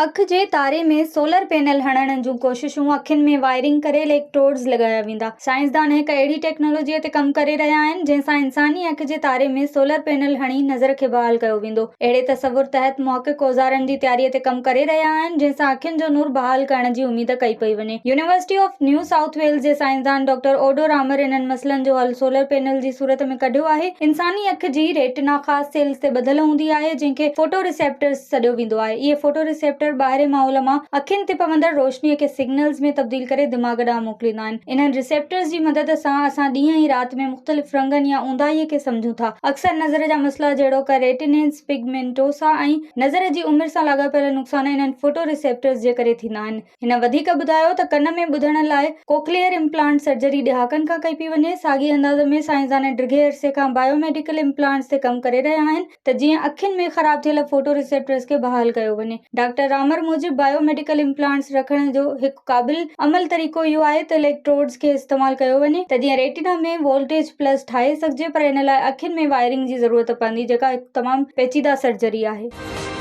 اک جي تاري ۾ سولر پينل هڻڻ جون ڪوششون، اکين ۾ وائرنگ ڪري اليڪٽروڊز لڳايا ويندا. سائنسدان هڪ اهڙي ٽيڪنالاجيء تي ڪم ڪري رهيا آهن، جنهن سان انساني اک جي تاري ۾ سولر پينل هڻي نظر کي بحال ڪيو ويندو. اهڙي تصور تحت محقق اوزارن جي تياريء تي ڪم ڪري رهيا آهن، جنهن سان اکين جو نور بحال ڪرڻ جي اميد ڪئي پئي وڃي. University of New South Wales جي سائنسدان ڊاڪٽر اوڊو رامر انهن مسئلن جو حل سولر پينل جي صورت ۾ ڪڍيو آهي. انساني اک جي ريٽنا خاص سيلز تي ٻڌل هوندي آهي، جنهن کي فوٽو ريسيپٽرز سڏيو ويندو آهي. اهي فوٽو ريسيپٽر ٻاهرين ماحول مان اکين تي پوندڙ روشنيء کي سگنلز ۾ تبديل ڪري دماغ ڏانهن موڪليندا آهن. انهن ريسيپٽرز جي مدد سان اسان ڏينهن ۽ رات ۾ مختلف رنگن يا اونداهيء کي سمجهون ٿا. اڪثر نظر جا مسئلا جهڙوڪ ريٽينيز پگمينٽوسا ۽ نظر جي عمر سان لاڳاپيل نقصان انهن فوٽو ريسيپٽرز جي ڪري ٿيندا آهن. هن وڌيڪ ٻڌايو ته ڪن ۾ ٻڌڻ لاء ڪوڪليئر امپلانٽ سرجري ڏهاڪن کان ڪئي پئي وڃي، ساڳئي انداز ۾ سائنسدان ڊگهي عرصي کان بايو ميڊيڪل امپلانٽس تي ڪم ڪري رهيا آهن ته جيئن اکين ۾ خراب ٿيل فوٽو ريسيپٽرز کي بحال ڪيو وڃي. ڊاڪٽر رامر موجب بايو ميڊيڪل امپلانٽس رکڻ جو هڪ قابل عمل طريقو اهو آهي ته اليڪٽروڊز کي استعمال ڪيو وڃي ته جيئن ريٽينا ۾ وولٽيج پلس ٺاهي سگهجي پر ان لاء اکين ۾ وائرنگ جي ضرورت پوندي جيڪا هڪ تمام پيچيده سرجري آهي.